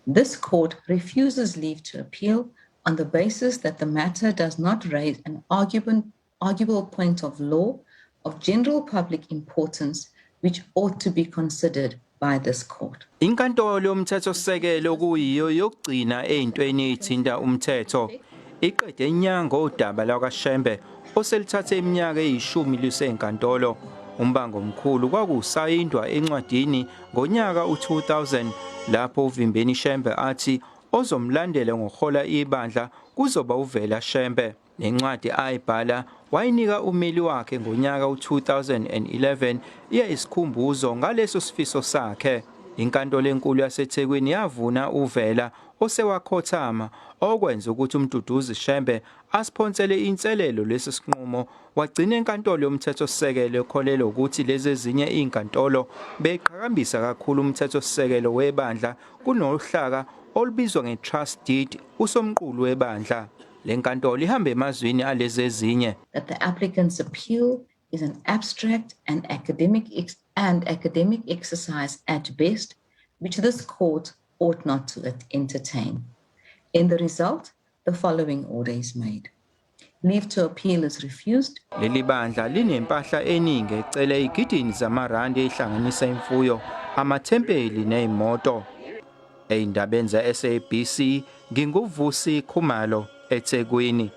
This court refuses leave to appeal on the basis that the matter does not raise an arguable point of law of general public importance which ought to be considered by this court. Inkantolo yomthethosisekelo kuyiyo yokugcina ezintweni ezithinta umthetho iqede inyanga odaba lwakaShembe oselithathe iminyaka eyishumi lusenkantolo. Umbango omkhulu kwakusayindwa encwadini ngonyaka u2000 lapho uVimbeni Shembe athi ozomlandela ngokuhola ibandla kuzoba uVela Shembe. Nencwadi ayibhala wayinika umeli wakhe ngonyaka u2011 iyayisikhumbuzo ngaleso sifiso sakhe. Inkantolo enkulu yaseThekwini yavuna uVela osewakhothama, okwenza ukuthi uMduduzi Shembe asiphonsele inselelo lesi sinqumo, wagcina enkantolo yomthethosisekelo ekholelwa ukuthi lezi ezinye izinkantolo beqhakambisa kakhulu umthethosisekelo webandla kunohlaka olubizwa nge-trust deed, usomqulu webandla. Le nkantolo ihambe emazwini alezi ezinye. That the applicant's appeal is an abstract and academic exercise at best, which this court ought not to entertain. In the result, the following order is made. Leave to appeal is refused. Leli bandla linempahla eningi ecela izigidini zamarandi ehlanganisa imfuyo, amathempeli nezimoto. Ezindabeni ze-SABC, nginguVusi Khumalo eThekwini.